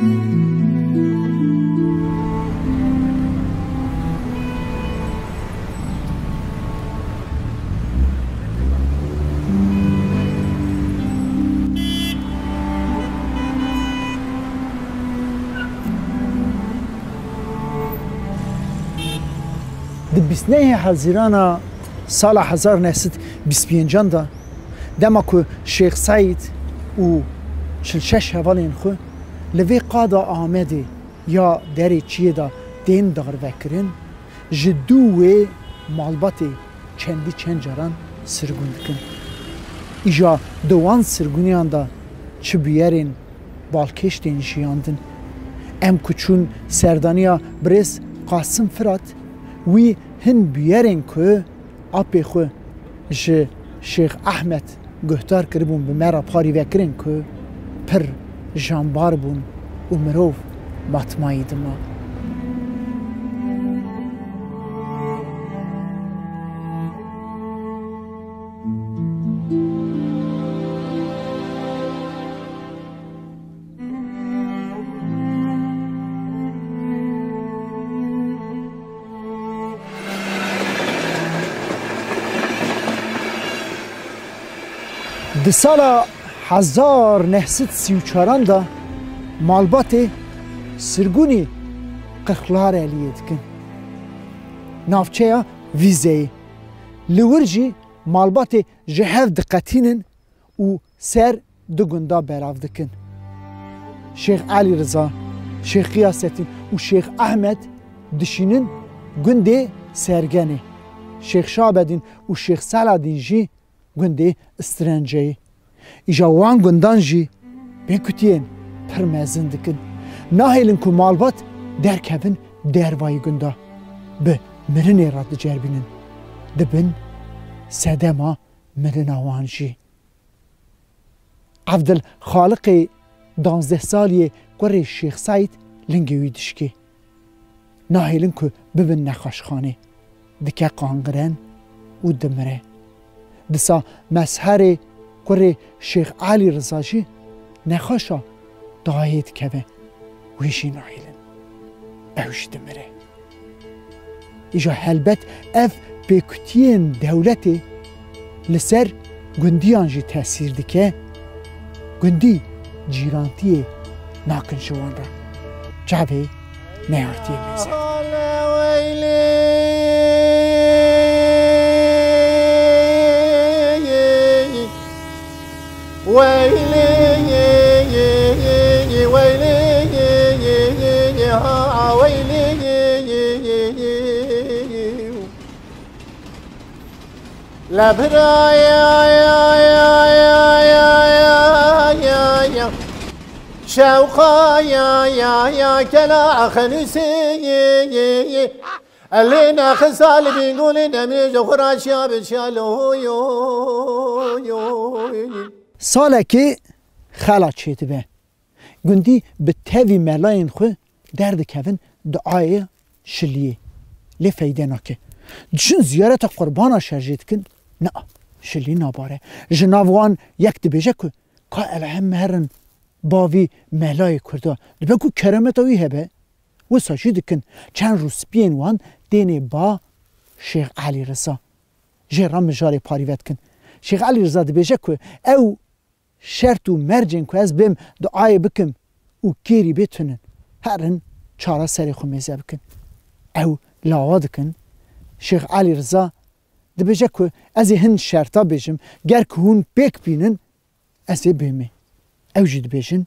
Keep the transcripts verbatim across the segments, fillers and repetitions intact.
Di bîst nehê Hezîrana sala hezar neh sed bîst pêncan de, dema ku Şêx Seîd û çil şeş hevalên xwe li vê qada Amedê ya derê çiyê de tên darvekirin, ji dû wê malbatê çendî çend caran sirgûn dikin. Îja di wan sirgûniyan de çi bûyerên balkêş tên jiyandin. Em ku çûn serdaniya birêz Qasim Firat, wî hin bûyerên ku apê xwe ji Şêx Ehmed guhdar kiribûn, bi me re parî vekirin ku pir janbar bûn û mirov matmayî dima. Di sala hezar neh sed sî û çaran de malbatê sirgûnî Qirxlareliyê dikin. Navçeya Vîzeyê. Li wir jî malbatê ji hev diqetînin û ser du gunda belav dikin. Şêx Elî Riza, Şêx Xiyasetîn û Şêx Ehmed dişînin gundê Sergenê. Şêx Şabedîn û Şêx Seladîn jî gundê Istirenceyê. Îja wan gundan jî pêkutiyên pir mezin dikin. Nahêlin ku malbat derkevin dervayî gunda. Bi mirinê re diceribînin. Dibin sedema mirina wan jî. Evdil Xaliqê danzdeh saliyê kurê Şêx Seîd lingê wî dişkê. Nahêlin ku bibin nexweşxanê. Dike qangiren û dimire. Disa Mezherê kurê Şêx Elî Riza jî nexweşa dayê dikeve. Wê jî nahêlin. Ew jî dimire. Îja helbet ev pêkutiyên dewletê li ser gundiyan jî tesîr dike, gundî cîrantiyê nakin ji wan re. Çavê neyartiyê mêze. Salekê xela çêdibe. Gundî bi tevî melayên xwe derdikevin duayê şiliyê. Lê feyde nake. Diçin ziyareta qurbana şer jê dikin. Na, şilî nabare. Ji nav wan yek dibêje ku ka ele em herin bavî melayê kurda. Dibe ku keremeta wî hebe. Wisa jî dikin. Çend rûspiyên wan tênê ba Şêx Elî Riza. Jê re mijarê parî vedikin. Şêx Elî Riza dibêje ku ew şert û mercên ku ez bêm duayê bikim û kêrî bê tune. Herin çara serê xwe mêze bikin. Ew lawa dikin. Şêx Elî Riza dibêje ku ez ê hin şerta bêjim, ger ku hûn pêk bînin, ez ê bêmê. Ew jî dibêjin,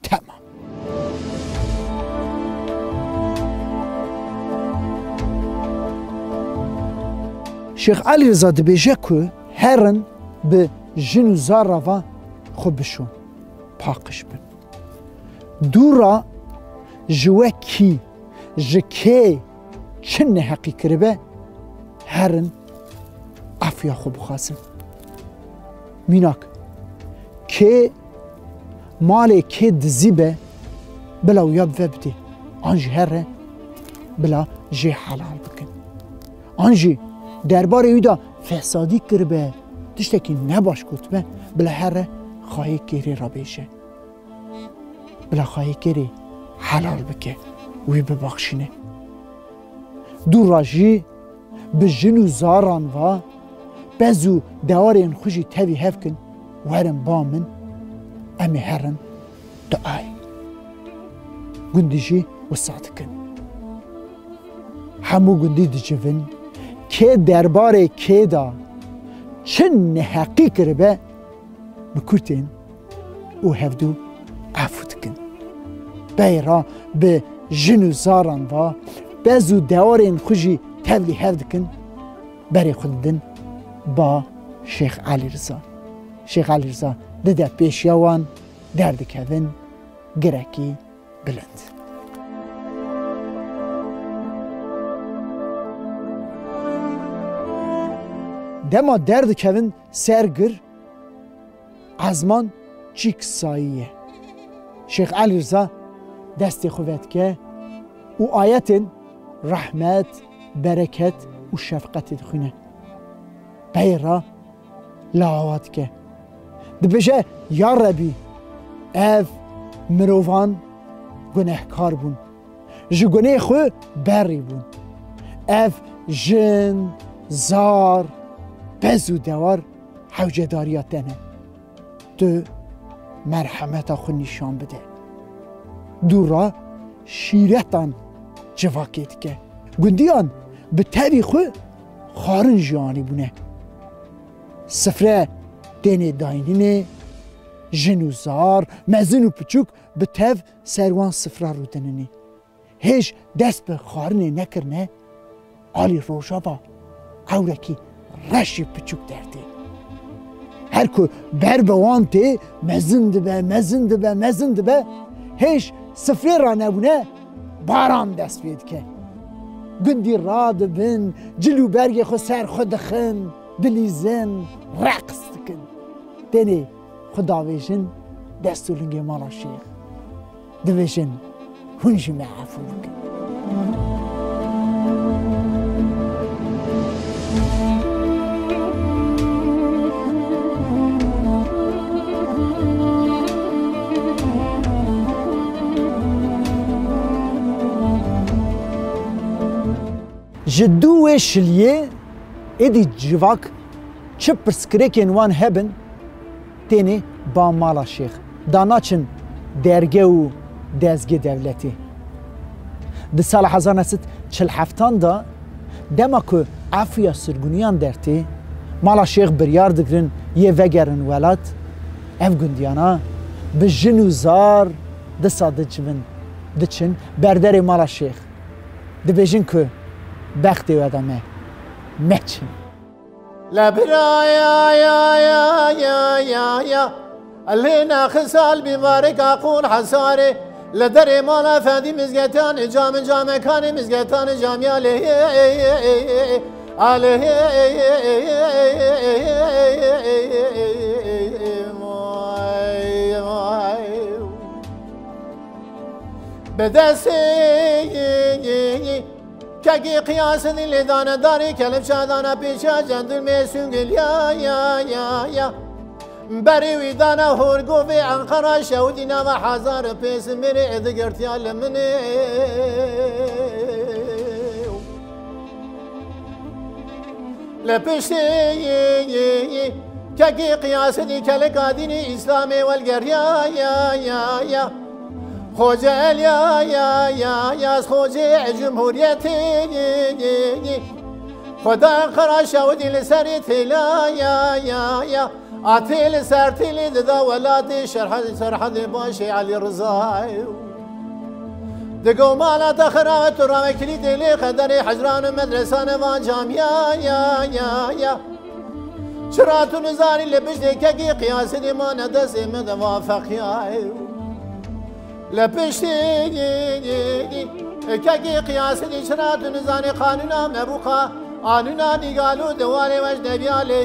Temam. Şêx Elî Riza dibêje ku herin bi jin û zara va xwe bişon, paqij bin. Dû ra ji we kî, ji kê çi neheqî kiribe, herin efûya xwe bixwazin. Mînak, kê malê kê dizî be, bila wîya bi ve bidê. An jî here bila jê helal bikin. An jî derbarê wî de fesadî kiribe, tiştekî nebaş gotibe, bila here xayê kêrê re bêje. Bila xayê kêrê helal bike, wî bibexşîne. Dû ra jî bi jin û zaran va, pez û dewarên xwe jî tevî hev kin, werin ba min, em ê herin duayê. Gundî jî wisa dikin. Hemû gundî dicivin, kê derbarê kê de çi neheqî kiribe, bi kurtên û hevdû efû dikin. Peyra bi jin û zaran va, pez û dewarên xwe jî tevlî hev dikin, berê xwe didin ba Şêx Elî Riza. Şêx Elî Riza dide pêşiya wan, derdikevin girekî bilind. Dema derdikevin ser gir, ezman çîk sayî ye. Şêx Elî Riza destê xwe vedike û ayetên rehmet, bereket û şefqetê dixwîne. Peyra lawa dike. Dibêje, ya Rebî, ev mirovan gunehkar bûn. Ji gunê xwe berî bûn. Ev jin, zar, pez û dewar hewcedariya te ne. Tu merhemeta xwe nîşan bide. Dû ra şîretan civakê dike. Gundiyan bi tevî xwe xwarin jî anîbûne. Sifre tênê dayînînê, jin û zar, mezin û piçûk bi tev ser wan sifra rûdinînê. Hêj dest bi xwarinê nekirine, alî rojava ewrekî reşî piçûk dertê. Her ku ber bi wan tê, mezin dibe, mezin dibe, mezin dibe, hêj sifrê ranebûne, baran dest pê dike. Gundî radibin, cil û bergê xwe ser xwe dixin, dilîzin, reqs dikin. Tenê xwe davêjin dest û lingê mala şêx. Dibêjin, hûn jî me efû bikin. Ji dû wê şiliyê êdî civak çi pirsgirêkên wan hebin, tênê ba mala şêx, da naçin derge û dezgê dewletê. Di sala hezar neh sed çil heftan de, dema ku efûya sirgûniyan dertê, mala şêx biryar digirin yê vegerin welat, ev gundiyana bi jin û zar disa dicivin, diçin berderê mala şêx. Dibêjin ku bextê we de me, meçin. Lebira ya ya ya ya ya ya. Lê nexisal bîvarika qûn hesarê. Li derê mala fedî mizgetan, cam camekanê mizgetan camiya lê. Alê. Bi destê kekî qiyasî lê dane darî, kelepçe dane pêça, cendilmê sungil ya ya ya ya. Berê wî dane horgovê Enqera, şewdî nava hezar pêsimirê digirtiya li min ê. Li piştî kekî qiyasî keleka dînî Îslamê welgeriya ya ya ya. Xoce el ya ya ya ya, Xoce Cumhuriyetê. Xweda Enqera şewdî li serê têla ya ya ya. Atê li ser têlê dida welatê şerhed-, serhedê başê Elî Riza. Digo mala te xirabe tu rave kilîtê lê, xederê hicran û medresane van camiya ya ya ya. Çira tu nizanî li piştê kekî qiyasî dê mane destê min de va feqiya. Li piştî kekî qiyasî dî çira tu nizanî qanûna mebûqa, anûna nîgalo di warê weş deviya lê.